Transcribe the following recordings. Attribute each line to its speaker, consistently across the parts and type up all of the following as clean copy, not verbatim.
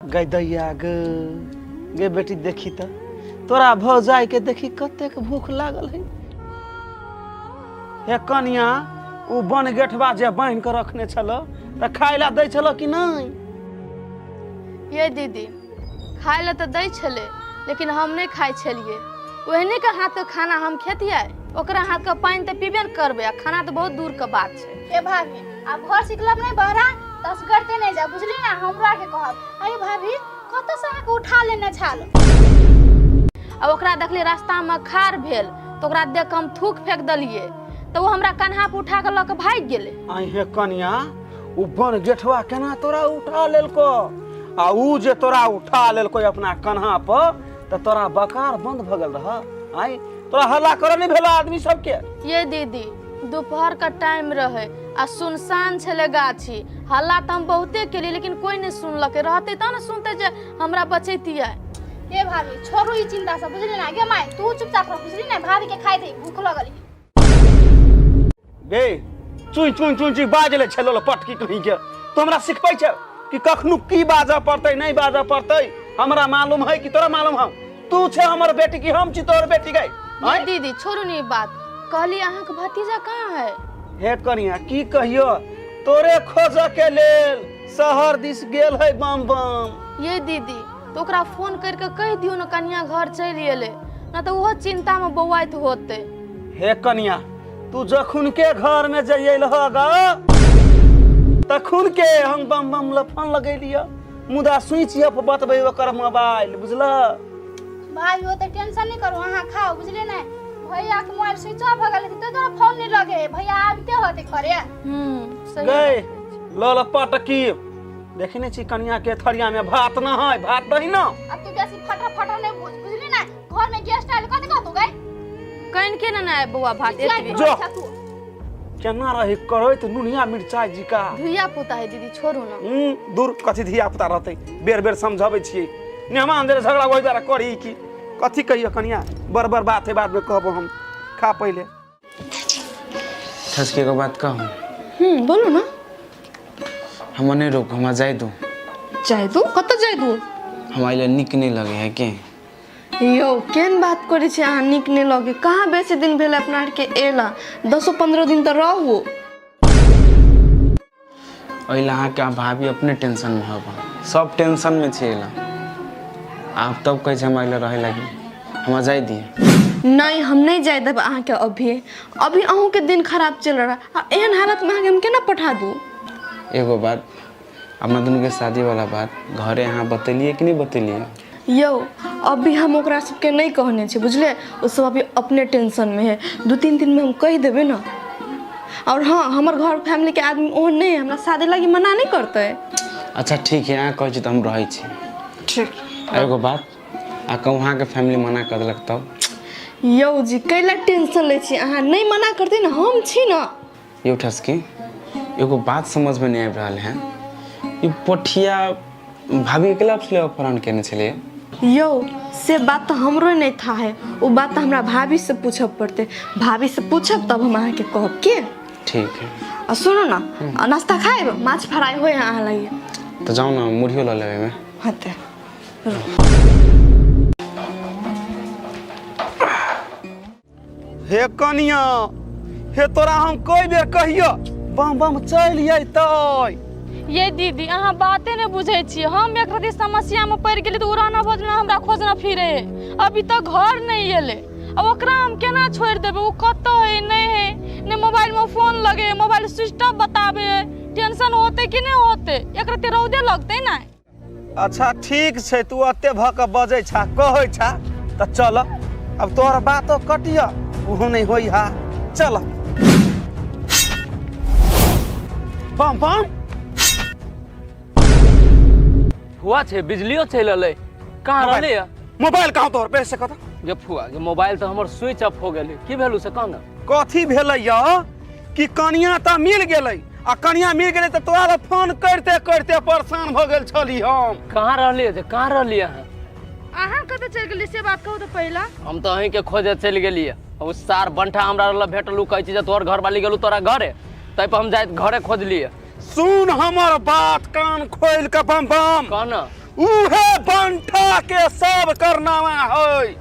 Speaker 1: गै दैया गे, गे बेटी, देखी तऽ तोरा भौजाई के देखी कतेक भूख लागल है। हे कनिया, ओ बन गेठबा जे बान्हि कऽ रखने छल तऽ खाय ला दै छल कि नहि?
Speaker 2: ये दीदी, खाय लए तऽ दै छलै, लेकिन हम नहि खाइ छलियै। ओहने के हाथके खाना हम खेतियै? ओकरा हाथके पानि तऽ पीबे ने करबै, आ खाना तऽ बहुत दूरके बात छै।
Speaker 3: ए भाभी, आब घर सिखलब नहि बहरा दस करते नहि जा, बुझली ना? हमरो आके कहब। अरे भाभी, कतऽ से अहाँके उठा लेने छाल?
Speaker 2: आ ओकरा देखलियै रास्तामे खार भेल तऽ ओकरा देख कऽ हम थूक फेंक देलियै, तऽ ओ हमरा कन्हा पर उठा कऽ लऽ कऽ भागि गेलै।
Speaker 1: आई हे कनिया, ओ बन गेठवा केना तोरा उठा लेलको? आ ऊ जे तोरा उठा लेलको अपना कन्हा पर तऽ तोरा बकार बंद भऽ गेल रह? आई तोरा हल्ला करऽ नहि भेल आदमी सबके?
Speaker 2: ये दीदी, दोपहर के टाइम रहे आ सुनसान छलै गाछी। हल्ला तऽ हम बहुते केलियै, लेकिन कोई नहि सुनलकै। रहतै तब ने सुनतै जे हमरा बचैतियै।
Speaker 3: ए भाभी, छोड़ू ई चिंता सब, बुझली ना? गे माय, तू चुपचाप रह, बुझली ना? भाभी के खाइ दे, भूख लगल है।
Speaker 1: गे, चुइ चुइ चुइ चुइ बाजले छलो पटकी कहीं के। तो हमरा सिखबै छै कि कखनो की बाजऽ पड़तै, नहि बाजऽ पड़तै? हमरा मालूम है कि तोरा मालूम हौ? तू छै हमर बेटी कि हम छी तोहर बेटी गई?
Speaker 2: ये दीदी, छोड़ू ने ई बात। कहली, अहाँके भतीजा कहाँ है?
Speaker 1: हे कनिया, की कहियो, तोरे खोजऽ के लेल शहर दिस गेल है बम बम।
Speaker 2: ये दीदी, तऽ ओकरा फोन करि कऽ कहि दियौ ने, कनिया घर चलि एलै ना, तऽ ओहो चिन्तामे बौआइत होतै।
Speaker 1: हे कनिया, तू जखुन के घर में जइए ग तखुन के हम बम बम ल फोन लगेलिय, मुदा स्विच ऑफ बतबै ओकर मोबाइल, बुझल?
Speaker 3: भाभी, ओ तऽ टेंशन नहीं करू, अहाँ खाओ, बुझलियै ने? भैया के मोबाइल स्विच ऑफ भऽ गेल तऽ तोरा फोन नहीं लगे है। भैया आबिते होते घरे।
Speaker 2: सही।
Speaker 1: गई ल ल पटकी, देखी नहीं छी कनिया के थरिया में भात न है? भात दही न।
Speaker 3: अब तू बेसी फटर फटर नहीं बुझ, बुझली ना? घर में गेस्ट आयल, कथी कहतौ गई?
Speaker 2: कनि के ने आय बौआ भात एतबे।
Speaker 1: जो। केना रही करैत नुनिया मिरचाई जी का
Speaker 2: धिया पुता है दीदी, छोड़ू ना।
Speaker 1: दूर, कथी धिया पुता रहतै? बेर बेर समझाबै छियै, मेहमान देर झगड़ा ओहि द्वारा करी कि कथी कहियो। कनिया, बड़ बड़ बात है, बाद में कहबो हम, खा पहिले।
Speaker 4: ठसके एगो बात कहूँ?
Speaker 5: बोलू ना।
Speaker 4: हमर नहीं रोक, हमरा जाय दू।
Speaker 5: जाय दू? कतऽ जाय दू?
Speaker 4: हमरा अइले नीक नहीं लगे है के।
Speaker 5: यौ, केहन बात करै छी अहाँ? नीक नहि लगे? कहाँ बेसी दिन भेल अपना आरके एला, 10-15 दिन तऽ रहू।
Speaker 4: एहि अहाँके भाभी अपने टेंशनमे हब, सब टेंशनमे छै एला। आप तब कहै छै हमरा अइले रहै लागी। हमरा जाय दिए।
Speaker 5: नहि, हम नहि जाय देब अहाँके। अभी अभी अहूँके दिन खराब चलि रहा आ एहन हालतमे अहाँके हम केना पठा दू?
Speaker 4: एगो बात, अपना दुनूके शादीवला बात घरे अहाँ बतेलियै कि नहि बतेलियै?
Speaker 5: यौ, अभी हम ओकरा सबके नहि कहने छी, बुझलियै? ओ सब अभी अपने टेंशनमे है। 2-3 दिनमे हम कहि देबै ने। आओर हँ, हमर घर फैमिलीके आदमी ओहन नहि है, हमरा शादी लागी मना नहि करतै।
Speaker 4: अच्छा ठीक है, अहाँ कहै छी तऽ हम रहै छी।
Speaker 5: ठीक।
Speaker 4: आ एगो बात, आ कहूँ अहाँके फैमिली मना कऽ देलक तब?
Speaker 5: यौ जी, कैला टेंशन लै छी अहाँ? नहि मना करतै ने, हम छी ने।
Speaker 4: यौ ठसकी, एगो बात समझमे नहि आबि रहल है, ई पोठिया भाभी अकेला छलै अपहरण केने छलियै?
Speaker 5: यौ, से बात तऽ हमरो नहि था है। ओ बात तऽ हमरा भाभी से पूछब पड़तै। भाभी से पूछब तब हम अहाँके कहब के।
Speaker 4: ठीक है।
Speaker 5: आ सुनू ने, आ नाश्ता खायब? माछ फ्राइ होइ है अहाँ लागी।
Speaker 4: तऽ जाउ ने, मुरहियो लऽ लेबै एहिमे।
Speaker 5: हाँ तऽ।
Speaker 1: हे कनिया, हे तोरा हम कई बेर कहियो बम बम चलि अयतै।
Speaker 2: ये दीदी, अहाँ बाते नहि बुझै छियै। हम एक रति समस्यामे पड़ि गेली तऽ ओ रहना भोजना हमरा खोजना फिरे है। अभी तक घर नहि एलै। आ ओकरा हम केना छोड़ि देबै? ओ कतऽ है, नहि है ने मोबाइलमे फोन लगे है, मोबाइल स्विच ऑफ बताबै है। टेंशन होतै कि नहि होतै? एक रति रौदे लगतै ने।
Speaker 1: अच्छा ठीक छै, तू एते भऽ कऽ बजै छा, कहै छा तऽ चल। अब तोहर बातो कटिय, ओहो नहि होइ हा। चल बम बम।
Speaker 6: फुआ छै, बिजलियो चलि एलै। कहाँ
Speaker 1: मोबाइल।
Speaker 6: रहलै?
Speaker 1: मोबाइल कहाँ तोहर? बेस से कत
Speaker 6: गे फुआ गे, मोबाइल तऽ हमर स्विच ऑफ हो गेलै। की भेलू से कह ने।
Speaker 1: कथी भेलै य कि कनिया तऽ मिल गेलै, आ कनिया मिल गेलै तऽ तोरा लग फोन करिते करिते परेशान भऽ गेल छली हम।
Speaker 6: कहाँ रहलियै जे, कहाँ रहलियै अहाँ?
Speaker 2: अहाँ कतऽ चलि गेलियै से बात कहू तऽ पहिला।
Speaker 6: हम तऽ अहीँके खोजे चलि गेलियै। ओ सार बंठा हमरा लग भेटल, ओ कहै छै जे तोहर घरवाली गेलू तोरा घरे, ताहि पर हम जाइत घरे खोजलियै।
Speaker 1: सुन हमर बात कान खोलि कऽ बम बम।
Speaker 6: कह ने।
Speaker 1: उहे बंठा के सब करनामा है।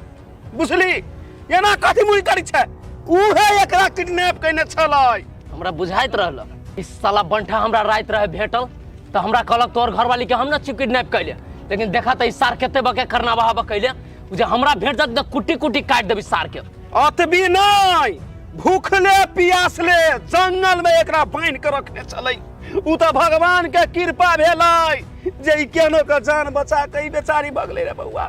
Speaker 1: बुझली? एना कथी मुड़ी करै छै? उहे एकरा किडनैप केने छलै।
Speaker 6: हमरा बुझाइत रहल ई साला बंठा हमरा राति रहे भेटल तऽ हमरा कहलक तोहर घरवाली के हम न छी किडनैप कैले, लेकिन देखा तऽ ई सार कते बके करनावा हबा कैले, उ जे हमरा भेट जात तऽ कुट्टी कुट्टी काटि देबी सार के।
Speaker 1: अतबी नहि, भूखले पियासले जंगल में एकरा बान्हि के रखने छलै। उ तऽ भगवान के कृपा भेलै जे ई केनो के जान बचा के ई बेचारी भगलै रे बौआ।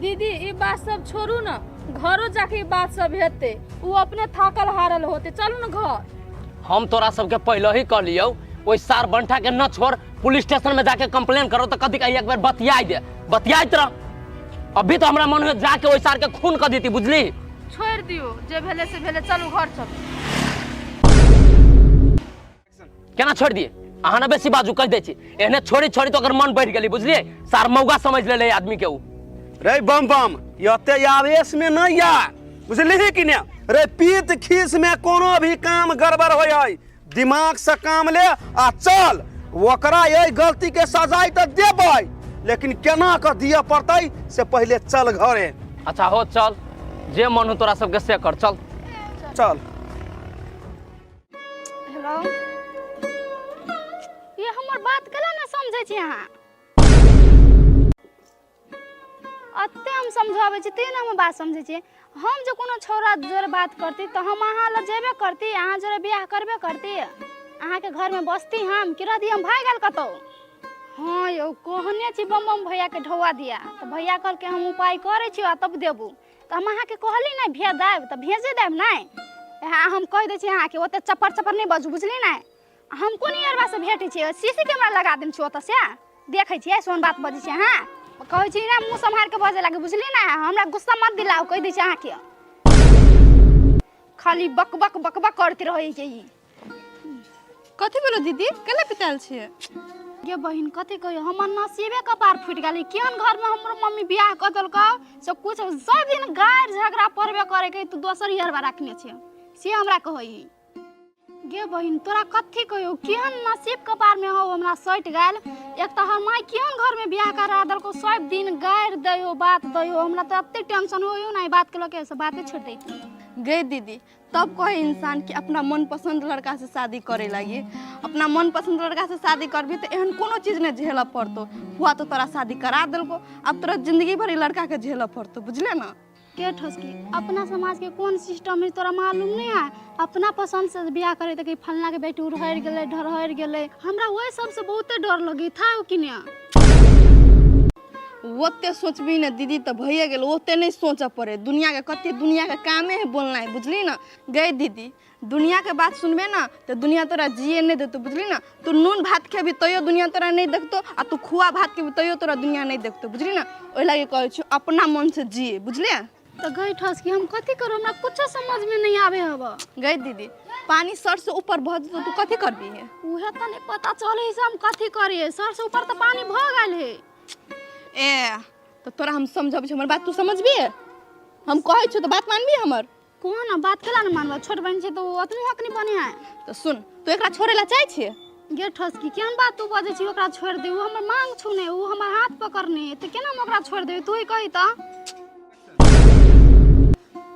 Speaker 2: दीदी ई बात सब छोड़ू न, घरो जाके ई बात सब हेतै, उ अपने थाकल हारल होते, चलू न घर।
Speaker 6: हम तोरा सबके पहले ही कहलियौ ओहि सार बंठा के न छोड़, पुलिस स्टेशन में जाके कंप्लेन करो तऽ कथी कही एक बेर बतियाइ दे, बतियाइत रह। अभी तो हमरा मन में जाके ओहि सार के खून कर देती, बुझली?
Speaker 2: छोड़ि दियौ, जे भेलै से भेलै, चलू घर चलू।
Speaker 6: केना छोड़ि दिए? अहाँ ने बेसी बाजू, कहि दै छी, एहने छोड़ी छोड़ी तो ओकर मन बढ़ि गेलै, बुझलियै? सार मौगा समझ लेलै आदमी के उ।
Speaker 1: रे बम बम, एते आवेश में नहीं आ, बुझलिही कि ने? रे पीत खीस में कोनो भी काम गड़बड़ होय है, दिमाग से काम ले आ चल। ओकरा यही गलती के सजाई तो देबै, लेकिन केना के दिए पड़तै से पहले चल घरे।
Speaker 6: अच्छा हो चल, जे मन हो तोरा सबके से कर, चल
Speaker 1: चल।
Speaker 3: हेलो, ये हमर बात केला ना समझै छी अहाँ? एते हम समझाबै छी तैयो ने हमर बात समझै छियै। हम जे कोनो छौड़ा जोरे बात करती तऽ हम अहाँ लग जेबे करती, अहाँ जोरे बियाह करबे करती, अहाँके घरमे बसती हम कि रहती हम भागि गेल कतहु। हँ यौ, कहने छी बम बम भैयाके ढौआ दिया तऽ भैया कहलकै हम उपाय करै छी आ तब देबू। तऽ हम अहाँके कहली नहि भेज देब तऽ भेजे देब नहि। हँ हम कहि दै छी अहाँके, ओते चपर चपर नहि बाजू, बुझली नहि? हम कोन अरबा से भेटै छियै? सी सी कैमरा लगा देम छी ओतऽ से देखै छियै सोन बात बजै छियै। अहाँ कहै छी ने मुँह सम्हार के बजै लागे, बुझली ने? हमरा गुस्सा मत दिलाउ, कहि दै छी अहाँके। खाली बक बक बक बक करते रहै छै ई।
Speaker 5: कथी भेलो दीदी, केला पितायल छियै?
Speaker 3: गे बहिन कथी कहियो, हमर नसीबे कपार फूटि गेलै। केहन घरमे हमर मम्मी बियाह कऽ देलकौ से कुछ सब दिन गारि झगड़ा पड़बे करे के, तू दोसर अरबा रखने छै से हमरा कहै। गे बहिन तोरा कथी कहियो, केहन नसीब कपार में हो हमरा सटि गेल। एक तऽ हमर माय केहन घर में बियाह करा देलको, सब दिन गारि दैयो बात दैयो, हमरा तऽ एते टेंशन होइयो ना ई बात के लऽ के, से बाते छोड़ि दै।
Speaker 5: गई दीदी, तब कहे इंसान कि अपना मनपसंद लड़का से शादी करे लागी। अपना मनपसंद लड़का से शादी करबी तऽ एहन कोनो चीज नहि झेलऽ पड़तौ। फुआ तो तोरा शादी करा देलको, अब तोरा जिंदगी भर ई लड़का के झेलऽ पड़तौ, बुझले ना?
Speaker 3: के ठोसकी, अपना समाज के कोन सिस्टम है तोरा मालूम नहीं है? अपना पसंद से बियाह करे तऽ फलना के बेटी उड़हरि गेलै ढरहरि गेलै, हमरा ओहि सबसे बहुते डर लगे था कि ने।
Speaker 5: ओते सोचबी ने दीदी तऽ भइए गेल, ओते नहि सोचऽ पड़े। दुनिया के कते दुनिया के कामे है बोलनाइ, बुझली ना? गई दीदी, दुनिया के बात सुनबे ना तऽ दुनिया तोरा जिए नहि देतौ, बुझली ना? तू नून भात खेबी तैयो दुनिया तोरा नहि देखतौ, आ तू खुआ भात खेबी तैयो तोरा दुनिया नहि देखतौ, बुझली ना? ओहि लागी कहै छियौ अपना मन से जिए, बुझलियै?
Speaker 3: तऽ गई ठसकी हम कथी करू, हमरा कुछो समझ में नहीं आवे हब।
Speaker 5: गई दीदी, पानी सर से ऊपर भऽ जेतौ तू कथी करबी?
Speaker 3: उहे तऽ नहीं पता चले से हम कथी करिए, सर से ऊपर तऽ पानी भऽ गेल है।
Speaker 5: ए तऽ तोरा हम समझबै छी, हमर बात तू समझबी? हम कहै छियौ तऽ बात मानबी हमर?
Speaker 3: कोन बात केला ने मानबा, छोट बहन छै तऽ ओ ओतनी हक नहि बने है।
Speaker 5: तऽ सुन, तू एकरा छोड़े ला चाहै छियै?
Speaker 3: गे ठसकी केहन बात तू बजै छी, ओकरा छोड़ि दे? ओ हमर मांग छूने, ओ हमर हाथ पकड़ने, तऽ केना हम ओकरा छोड़ि देबै, तू ही कही तऽ।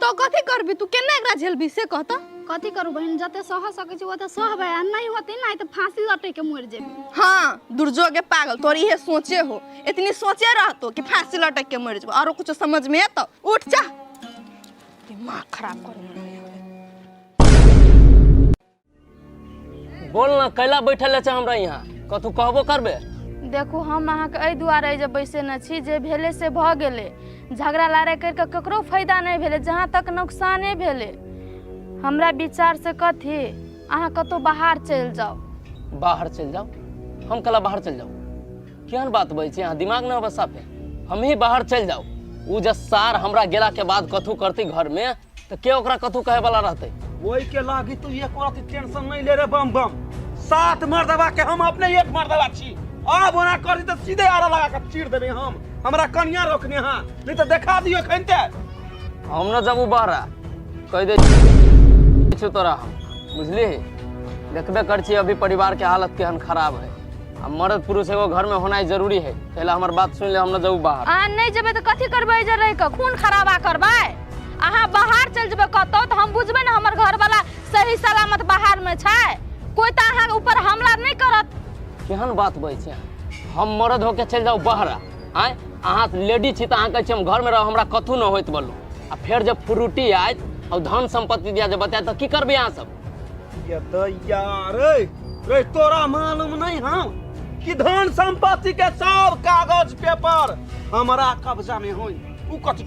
Speaker 5: तो कथी करबी तू, केना एकरा झेलबी से कह तऽ।
Speaker 3: कथी करू बहिन, जते सह सकै छी ओते सहबै, आ नहि होतै नहि तऽ फांसी लटकि के मरि जेबै।
Speaker 5: हाँ दुर्जो के पागल, तोर इहे सोचे हो, इतनी सोचे रहतो कि फांसी लटक के मर जेबो, आरो कुछ समझ में एतो? उठ जा, दिमाग खराब कर।
Speaker 6: बोल ना, कैला बैठल छै हमरा यहाँ, कथू कहबो करबे?
Speaker 2: देखू, हम अहाँके एहि दुआरे जे बैसेने छी जे भेलै से भऽ गेलै, झगड़ा लड़ाइ करि कऽ ककरो फायदा नहि भेलै, जहाँ तक नुकसाने भेलै। हमरा विचारसँ कथी, अहाँ कतहु बाहर चलि जाउ।
Speaker 6: बाहर चलि जाउ? हम कला बाहर चलि जाउ? केहन बात बजै छी अहाँ, दिमाग न बस साफे। हम ही बाहर चलि जाउ? उ जे सार हमरा गेला के बाद कथू करती घर में तऽ के ओकरा कथू कहे वाला रहतै?
Speaker 1: ओहि के लागी तू एक रति टेंशन नहीं ले रे बम बम, सात मर्दबा के हम अपने एक मर्दबा छी। आब ओना कर तऽ सीधे आरा लगा के चीर देबै हम। हमरा कनिया रोकने हाँ, नहीं तऽ देखा दियो एखन ते।
Speaker 6: हम न जब बहरा कहि दै छी तोरा हम, बुझली? देखबे कर छी अभी परिवार के हालत केहन खराब है। आ मर्द पुरुष एगो घर में होनाइ जरूरी है, पहले हमर बात सुन ले, हम न जाऊ बाहर।
Speaker 2: अहाँ नहि जेबै तऽ कथी करबै एहिजे रहि कऽ? खून खराबा करबै? अहाँ बाहर चलि जेबै कतौ तऽ हम बुझबै ने हमर घरवाला सही सलामत बाहर में छै, कोई तऽ अहाँ ऊपर हमला नहि करत।
Speaker 6: केहन बात बजै छी अहाँ? हम मर्द होके चलि जाउ बाहर? आँय, अहाँ लेडीज छी तऽ अहाँ कहै छी हम घरमे रहब, हमरा कथू नहि होइत बोलू, आ फेर जब फ्रूटी आयत और धन संपत्ति दिया जब बतायत तऽ की करबै अहाँ सब?
Speaker 1: ये दैया रे रे, तोरा मालूम नहीं हम कि धन संपत्ति के सब कागज पेपर हमरा कब्जा में होई। उ कथी?